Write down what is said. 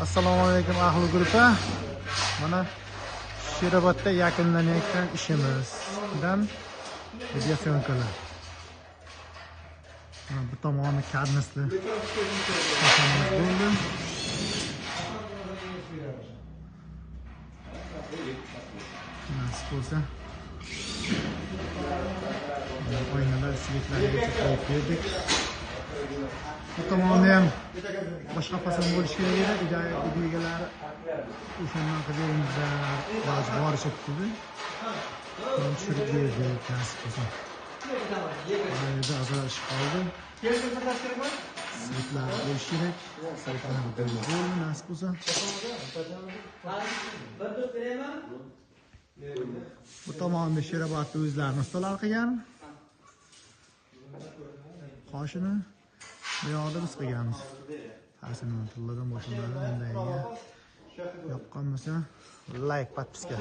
Assalomu alaykum ahli guruhga. Mana Sherobodda yakunlanayotgan ishimizdan videosyomkalar. Mana bu tomoni karnisli fasadimiz bo'ldi. Nasib bo'lsa oynalar, svetlarga qo'yib berdik. Bu tomonni ham boshqa fason bo'lishi kerak edi. Uy egalari o'shandan qilib beringizlar, iloji boricha dedi. Buni tushirib berdik, nasib bo'lsa. Mana ozroq ish qoldi. Svetlar bo'lishi kerak. Svetlar bo'ldi, nasib bo'lsa. Bu tomonni Sherobodda o'zlarini ustalar qilgan. Qoshini bu yoqda biz qilganmiz. Hasan tilladan boshlanadi. Bunday yoqqan bo'lsa, like, podpiska.